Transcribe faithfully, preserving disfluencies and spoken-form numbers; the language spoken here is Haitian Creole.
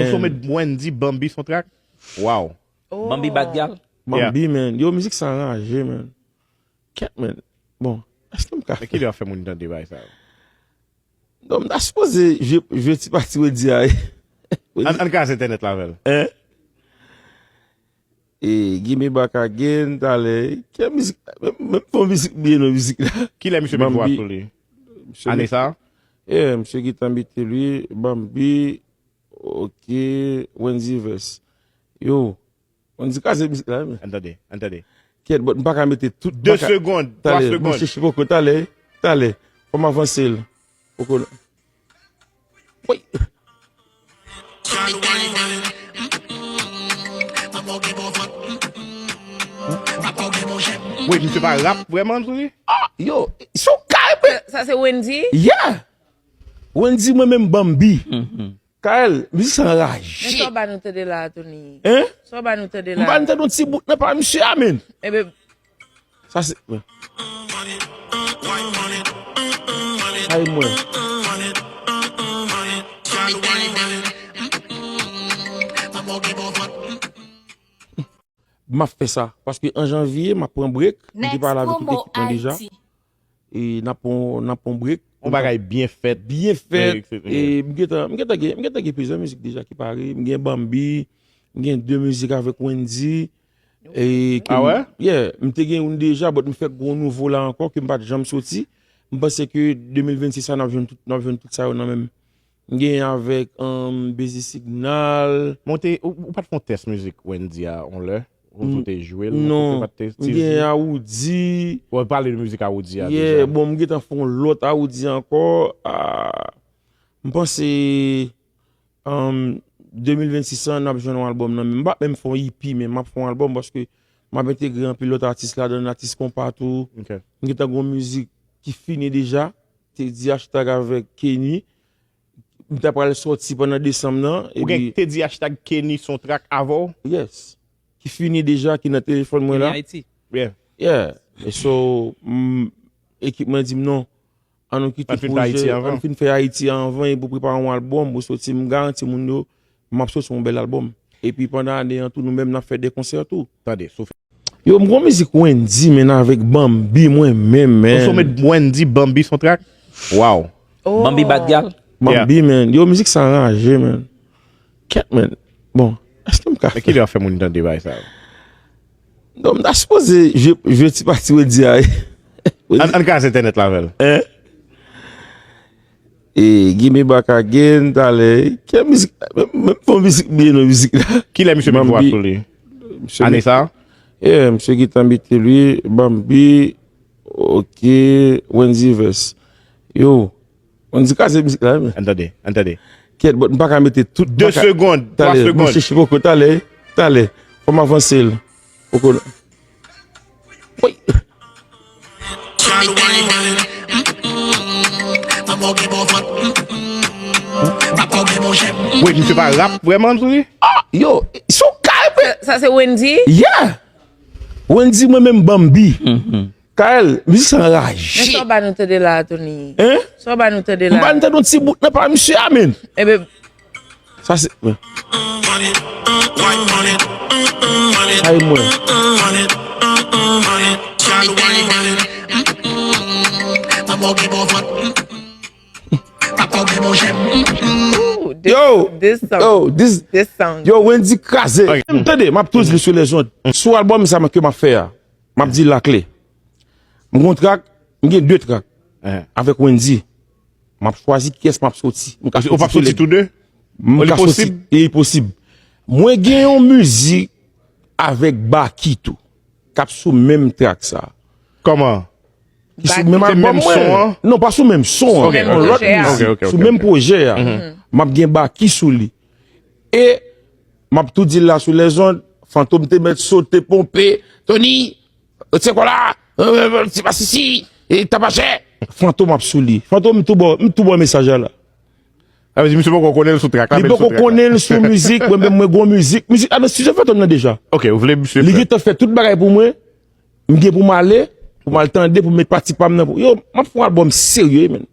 Ou somè Wendy, Bambi son track? Wow. Bambi bat gal. Bambi, man. Yo, mizik sa anraje, man. Kèt, man. Bon, èske m ka Men ki lè w ap fè moun tande bagay sa yo? Non, m ta sipoze jwe, jwe ti pati Wendy a. Ann ann kraze entènèt la avè l. Hein? E Gimme Back Again, talè. Ki mizik? Menm menm fon mizik byen nan mizik la. Ki lè misye met vwa sou li? Ane sa? Yeah, misye gentan mete li, Bambi, ok, Wendy Vest. Yo, Wendy kraze mizik la, men. Ann tande, ann tande. Kèt, but m pa ka mete tout. De segonn, twa segonn. Mwen chèche poko, talè, talè. Fò m avanse l. Poko. Wi. Wait, misye pa rap vrèman sou li? Yo, sou kay, men. Sa se Wendy? Yeah. Wendy, mwen menm Bambi. Kael, mizik sa Men anraje. sa w ba nou tande la, Tony? Hein? Sa w ba nou tande M la? pa tande yon ti bout nan pa misye a, men. Ebe, Sa se. Ay mwen. M ap fè sa. Paske an janvye, m ap pran break. M te pale avèk tout ekip mwen deja. E n ap pran n ap pran break. Yon bagay byen fèt. Byen fèt. E m gentan m gentan gen m gentan gen plizyè mizik deja ki pare. M gen Bambi, m gen de mizik avèk Wendy. E ke Ah m- ouais? Yeah, m te gen youn deja, but m fèk gon nouvo la ankò ke m pa t janm soti. M panse ke de mil vennsis sa n ap jwenn tout n ap jwenn tout sa yo nan menm. M gen avèk um, Busy Signal. Monte, ou, ou pa t fè yon tès mizik Wendy a on lè? Ou tou te jwe l? Non, Ou te m gen Awoudi. Ou pale de mizik Awoudi a Yeah, deja. Bon, m gentan fè yon lòt Awoudi ankò. Ah, m panse um, de mil vennsis an, n ap jwenn yon albòm nan men. M pa menm fè yon E P, men m ap fè yon albòm paske m ap entegre anpil lòt atis ladan, atis konpa tou. Ok. M gentan gon mizik ki fini deja. Te di hashtag avèk Kenny. M ta pral sòti pandan desanm nan. Ou gen te di hashtag Kenny son track avè w? Yes. Ki fini deja, ki nan telefòn mwen la. Ayiti. Yeah. Yeah. E so, m, ekip mwen di m non. An nou kite Ann fin fè Ayiti pwojè, anvan. Ann fin fè Ayiti anvan, e pou prepare yon albòm, pou soti, m garanti moun yo, m ap soti yon bèl albòm. Epi pandan ane an tou, nou menm n ap fè de konsè tou. Tande, soufle. Yo, m gon mizik Wendy, men avèk Bambi, mwen menm, Ou somè men. Wendy, Bambi son track? Wow. Bambi bat gal. Bambi, men. Yo, mizik sa anraje, men. Kèt, men. Bon, èske m ka Men ki lè w ap fè moun tande bagay sa yo? Non, m ta sipoze jwe, jwe ti pati Wendy a. Ann ann kraze entènèt la avè l. Hein? E Gimme Back Again, talè. Ki mizik? Menm menm fon mizik byen nan mizik la. Ki lè misye met vwa Bambi. Sou li? Misye Ane met- sa? Yeah, misye gentan mete li, Bambi, ok, Wendy Vest. Yo, Wendy kraze mizik la, men. Ann tande, ann tande. Kèt, but m pa ka mete tout. De segonn, twa Talè, segonn. Mwen chèche poko, talè, talè. Fò m avanse l. Poko. Wi. Wait, misye pa rap vrèman sou li? Yo, sou kay, men. Sa se Wendy? Yeah. Wendy, mwen menm Bambi. Kael, mizik sa Men anraje. sa w ba nou tande la, Tony? Hein? Sa w ba nou tande M pa la? N tande yon ti bout nan pa misye a, men. Ebe, Sa se. Ay mwen. ooh, this, Yo, this sound. Yo, this, This sound. Yo, Wendy kraze. Ok. M tande, m ap tou di sou lèzòd. Sou albòm sa ke m ap fè a, m ap di lakle. M gon track, m gen de track Hein. avèk Wendy. M ap chwazi kiyès m ap soti. M ka Ou p ap soti tou de? M Li ka soti. posib? E posib. Mwen gen yon mizik avèk Baky tou. K ap sou menm track sa. Kòman? Ki sou Baky. menm Se albòm menm mwen. Son an? Non, pa sou menm son an. Ok, Yon lòt ok, mizik. ok, ok, Sou ok. Menm pwojè a. M ap gen Baky sou li. E m ap tou di l la sou lèzòd, Fantom te mèt sote ponpe, Tony, se kwa la, ti masisi, e tapachè. Fantom ap sou li. Fantom, m tou bò, m tou bò mesaj la la. Sa vle di misye poko konnen l sou track la, Li men l sou poko track la. Konnen l sou mizik, mwen menm mwen gon mizik. Mizik la nan studio Fantom nan deja. Ok, ou vle misye Li fè. Gentan fè tout bagay pou mwen. M gen pou m ale, pou m al tande, pou m met pati pa m nan. Yo, m ap fè yon albòm serye, men.